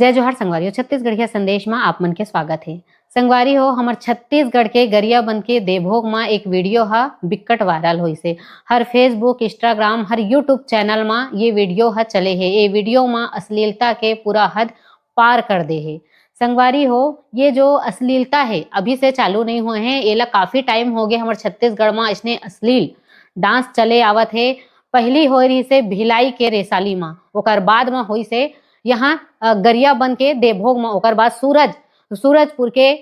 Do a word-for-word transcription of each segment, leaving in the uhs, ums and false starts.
जय जोहार संगवारी हो, छत्तीसगढ़िया संदेश म आप मन के स्वागत हे। संगवारी हो, हमर छत्तीसगढ़ के गरियाबंद के देवभोग म एक वीडियो ह बिक्कट वायरल होइस हे। हर Facebook, Instagram, हर YouTube चैनल म ये वीडियो ह चले हे। ये वीडियो म अश्लीलता के पूरा हद पार कर दे हे। संगवारी हो, ये जो अश्लीलता हे, अभी से चालू नहीं होए हे, एला काफी टाइम हो गए हमर छत्तीसगढ़ म अइसने अश्लील डांस चले आवत हे। पहली होए रहिस हे भिलाई के रेसाली म, ओकर बाद म होइस हे यहाँ, अ, गरियाबंद के देवभोग म, ओकर बाद सूरज, सूरजपुर के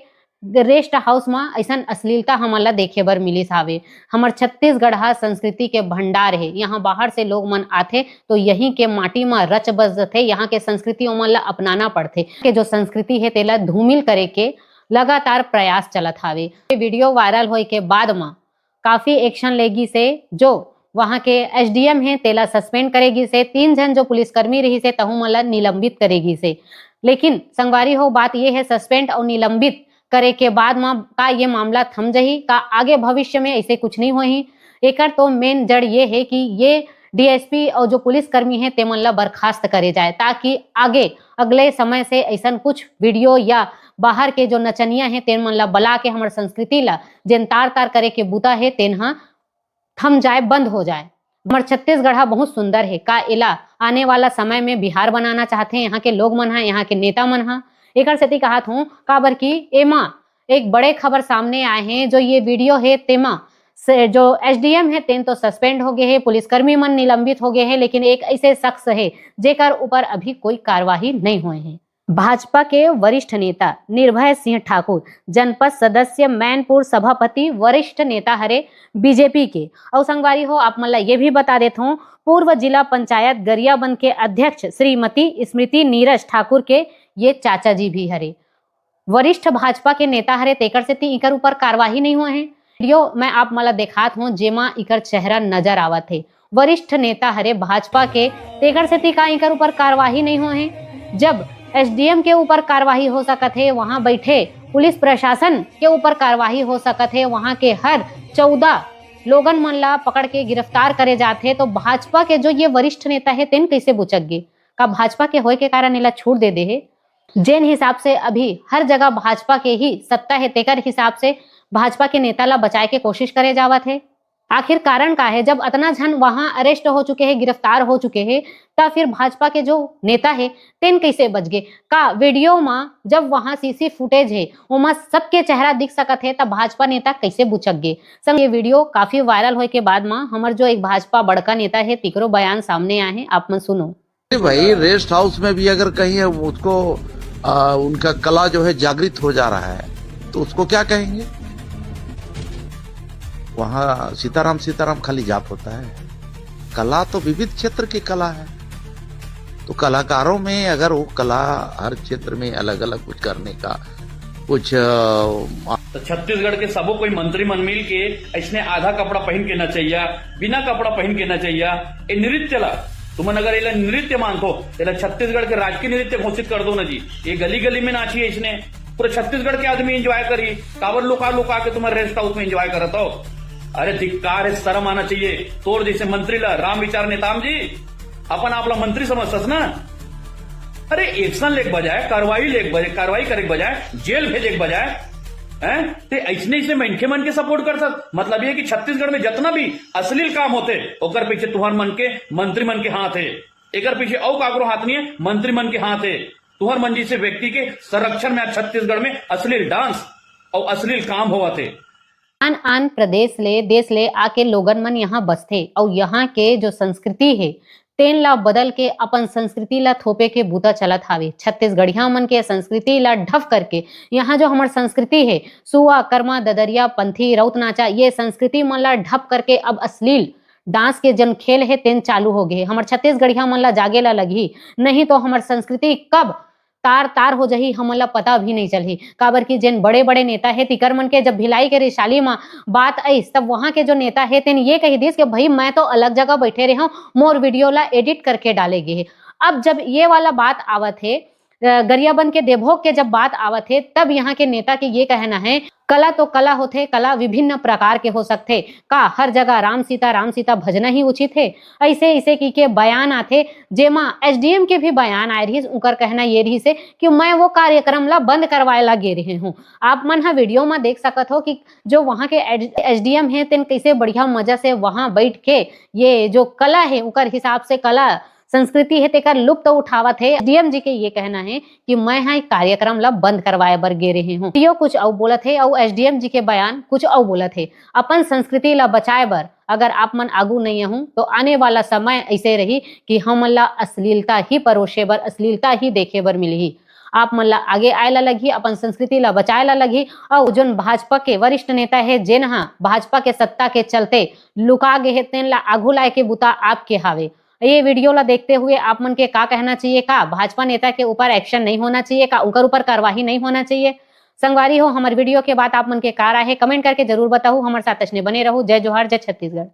रेस्ट हाउस म अइसन अश्लीलता हमन ला देखे बर मिलिस हावे। हमर छत्तीसगढ़ ह संस्कृति के भंडार हे, यहाँ बाहर से लोग मन आथे तो यहीं के माटी म रच बस जथे, यहाँ के संस्कृति ओमन ला अपनाना पड़थे। के जो संस्कृति हे तेला धूमिल करे के लगातार प्रयास चलत हावे। ये वीडियो वायरल होए के बाद म काफी एक्शन ले गिस हे, जो वहां के एसडीएम हे तेला सस्पेंड करे गिस हे, तीन झन जो पुलिसकर्मी रहिस हे तहु मन ला निलंबित करे गिस हे। लेकिन संगवारी हो, बात ये हे, सस्पेंड अउ निलंबित करे के बाद म का ये मामला थम जही? का आगे भविष्य में ऐसे कुछ नहीं होही? एकर तो मेन जड़ ये हे कि ये डीएसपी अउ जो पुलिसकर्मी हे तेमन ला बर्खास्त करे जाए, ताकि आगे अगले समय से ऐसन कुछ वीडियो या बाहर के जो नचनिया हे तेमन ला बला के हमर संस्कृति ला जेन तार तार करे के बूता हे तेन ह थम जाए, बंद हो जाए। हमर छत्तीसगढ़ ह बहुत सुंदर हे, का एला आने वाला समय में बिहार बनाना चाहथे यहाँ के लोग मन ह, यहाँ के नेता मन ह? एकर सेती कहत हूँ, काबर कि एमा एक बड़े खबर सामने आए हे, जो ये वीडियो हे तेमा से जो एसडीएम हे तेन तो सस्पेंड हो गए हे, पुलिसकर्मी मन निलंबित हो गए हे, लेकिन एक ऐसे शख्स हे जेकर ऊपर अभी कोई कार्यवाही नहीं होए हे। भाजपा के वरिष्ठ नेता निर्भय सिंह ठाकुर, जनपद सदस्य मैनपुर, सभापति, वरिष्ठ नेता हरे बीजेपी के। अउ संगवारी हो, आप मन ला ये भी बता देत हूँ, पूर्व जिला पंचायत गरियाबंद के अध्यक्ष श्रीमती स्मृति नीरज ठाकुर के ये चाचा जी भी हरे। वरिष्ठ भाजपा के नेता हरे, तेकर सेती इकर ऊपर कार्यवाही नहीं हुए हे। वीडियो मैं आप मन ला देखात हूँ, जेमा इकर चेहरा नजर आवत हे। वरिष्ठ नेता हरे भाजपा के, तेकर सेती का इकर ऊपर कार्यवाही नहीं हुए हे? जब एसडीएम के ऊपर कार्यवाही हो सकत हे, वहां बैठे पुलिस प्रशासन के ऊपर कार्यवाही हो सकत हे, वहां के हर चौदह लोगन मन ला पकड़ के गिरफ्तार करे जात हे, तो भाजपा के जो ये वरिष्ठ नेता हे, तेन कैसे बुचक गे? का भाजपा के होए के कारण एला छूट दे दे हे? जेन हिसाब से अभी हर जगह भाजपा के ही सत्ता हे, तेकर हिसाब से भाजपा के नेता ला बचाए के कोशिश करे जावत हे। आखिर कारण का हे? जब अतना झन वहां अरेस्ट हो चुके हे, गिरफ्तार हो चुके हे, त फिर भाजपा के जो नेता हे, तेन कैसे बच गे? का वीडियो म जब वहां सीसी फुटेज हे, ओमा सबके चेहरा दिख सकत हे, त भाजपा नेता कैसे बुचक गे? संग ये वीडियो काफी वायरल होए के बाद म हमर जो एक भाजपा बड़का नेता हे, तिकरो बयान सामने आए हे, आप मन सुनो। अरे भाई, रेस्ट हाउस में भी अगर कहीं उसको, आ, उनका कला जो है जागृत हो जा रहा है, तो उसको क्या कहेंगे? वहाँ सीताराम, सीताराम खाली जाप होता है। कला तो विविध क्षेत्र की कला है, तो कलाकारों में अगर वो कला हर क्षेत्र में अलग-अलग कुछ करने का कुछ, अ, तो छत्तीसगढ़ के सबो कोई मंत्री मन मिल के ऐसने आधा कपड़ा पहन के नचैया, बिना कपड़ा पहन के नचैया, ए नृत्य ला, तुमन अगर एला नृत्य मानथो, एला छत्तीसगढ़ के राजकीय नृत्य घोषित कर दो ना जी। ये गली गली में नाचिए इसने, पूरे छत्तीसगढ़ के आदमी एंजॉय करी। काबर लुका लुका के तुम्हारे रेस्ट हाउस में एंजॉय करत हो? अरे धिक्कार है, शर्म आना चाहिए। तोर जैसे मंत्री ला राम विचार नेताम जी, अपन आप ला मंत्री समझतस ना? अरे एक्शन लेके बजाय, कार्रवाई लेके बजाय, कार्रवाई करे के बजाय, जेल भेजे के बजाय, हैं? ते ऐसने ऐसे मनखे मन के सपोर्ट कर सक, मतलब ये कि छत्तीसगढ़ में जितना भी अश्लील काम होते, ओकर पीछे तुहर मन के, मंत्री मन के हाथ है। एकर पीछे अउ काकरो हाथ नहीं है, मंत्री मन के हाथ है। तुहर मन जैसे व्यक्ति के संरक्षण में आज छत्तीसगढ़ में अश्लील डांस और अश्लील काम होवत है। आन आन प्रदेश ले, देश ले आके लोगन मन यहाँ बसथे अउ यहाँ के जो संस्कृति हे, तेन ला बदल के अपन संस्कृति ला थोपे के बूता चलत हावे। छत्तीसगढ़िया मन के संस्कृति ला ढफ करके यहाँ जो हमर संस्कृति हे, सुआ, कर्मा, ददरिया, पंथी, रउत नाचा, ये संस्कृति मन ला ढप करके अब अश्लील डांस के जन खेल हे, तेन चालू हो गे हे। हमर छत्तीसगढ़िया मन ला जागे ला लगही, नहीं तो हमर संस्कृति कब तार तार हो जही, हमन ला पता भी नहीं चलही। काबर कि जेन बड़े बड़े नेता हे, तिकर मन के जब भिलाई के रिशाली म बात आइस, तब वहां के जो नेता हे, तेन ये कही दिस कि भाई, मैं तो अलग जगह बैठे रहे हूँ, मोर वीडियो ला एडिट करके डाले गे हे। अब जब ये वाला बात आवत हे, गरियाबंद के देभोग के जब बात आवत हे, तब यहाँ के नेता के ये कहना है, कला तो कला होथे, कला विभिन्न प्रकार के हो सकथे। का हर जगह राम सीता, राम सीता भजना ही उचित हे? ऐसे, ऐसे की के बयान आथे, जेमा एसडीएम के भी बयान आए रहिस। उनकर कहना ये रहिस हे कि मैं वो कार्यक्रम ला बंद करवाए ला गे रहे हूँ। आप मन ह वीडियो में देख सकत हो कि जो वहाँ के एसडीएम है, तेन कैसे बढ़िया मजा से वहाँ बैठ के ये जो कला है, उनकर हिसाब से कला संस्कृति है, तेकर लुप्त उठावत है। डीएम जी के ये कहना है कि मैं हा कार्यक्रम ला बंद करवाए बर गे रहे हूँ। यो कुछ अउ बोलत है अउ एसडीएम जी के बयान कुछ अउ बोलत है। अपन संस्कृति ला बचाए बर अगर आप मन आगू नहीं आहू, तो आने वाला समय ऐसे रही कि हमन ला अश्लीलता ही परोसे बर, अश्लीलता ही देखे बर मिलही। आप मन ला आगे आए ला लगही, अपन संस्कृति ला बचाए ला लगही। अउ जोन भाजपा के वरिष्ठ नेता है, जेन हा भाजपा के सत्ता के चलते लुका गे हे, तेन ला आगू लाए के बुता आपके हावे। ये वीडियो ला देखते हुए आप मन के का कहना चाहिए? का भाजपा नेता के ऊपर एक्शन नहीं होना चाहिए? का उनकर ऊपर कार्रवाई नहीं होना चाहिए? संगवारी हो, हमर वीडियो के बात आप मन के का राय हे, कमेंट करके जरूर बताहू। हमर साथ अइसने बने रहू। जय जोहार, जय छत्तीसगढ़।